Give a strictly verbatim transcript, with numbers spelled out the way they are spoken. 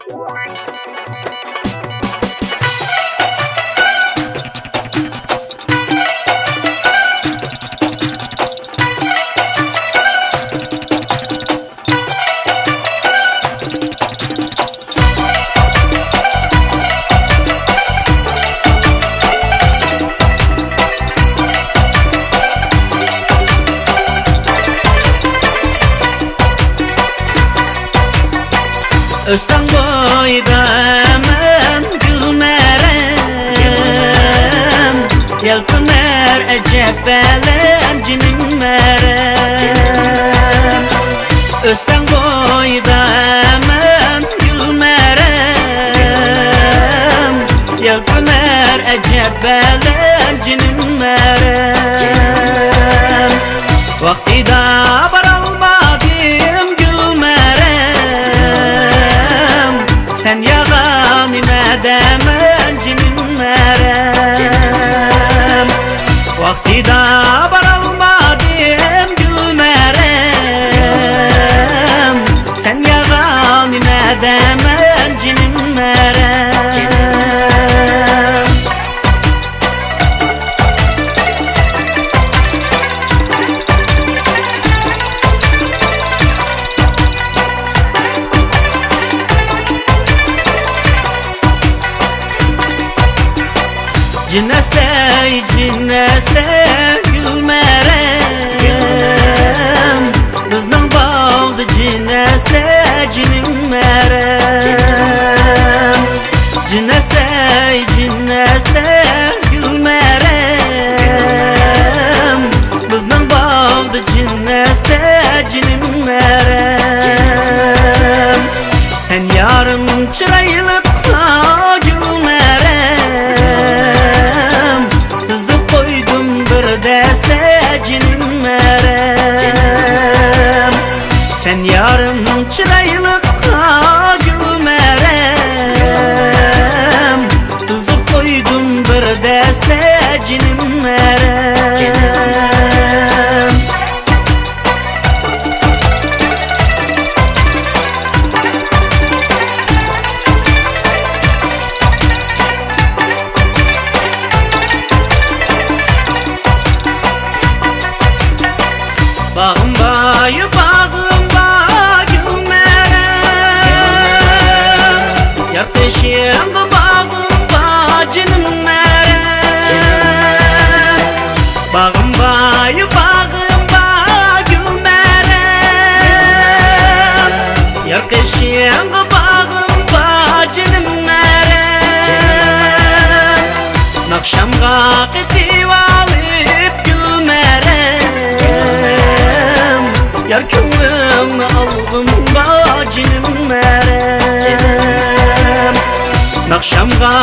ئۆستەڭ بويىدا مەن گۈلمەرەم، يەلپۈنەر ئەجەب ئالەم جېنىم مەرەم. ئۆستەڭ بويىدا مەن گۈلمەرەم، يەلپۈنەر ئەجەب ئالەم جېنىم مەرەم. ۋاقتىدا بارالمىدىم گۈلمەرەم، سەن ياغا نېمە دەيمەن جېنىم مەرەم. ۋاقتىدا بارالمىدىم گۈلمەرەم، سەن ياغا نېمە دەيمەن جېنىم مەرەم. جىن ئەستە، جىن ئەستە گۈلمەرەم، بىزنىڭ باغدا جىن ئەستە جېنىم مەرەم. جىن ئەستە، جىن ئەستە گۈلمەرەم، بىزنىڭ باغدا جىن ئەستە جېنىم مەرەم. سەن يارىم چىرايلىققا گۈلمەرەم، تىزىپ قويدۇم بىر دەستە جېنىم مەرەم. سەن يارىم چىرايلىققا گۈلمەرەم، تىزىپ قويدۇم بىر دەستە جېنىم مەرەم. باغىم بار، باغىم بار گۈلمەرەم، يار قېشىڭدا باغىم بار جېنىم مەرەم. باغىم بار، باغىم بار گۈلمەرەم، يار قېشىڭدا باغىم بار جېنىم مەرەم. ناخشامغا قېتىۋالىپ گۈلمەرەم، يار كۆڭلۈڭنى ئالغۇم بار جېنىم مەرەم. ناخشامغا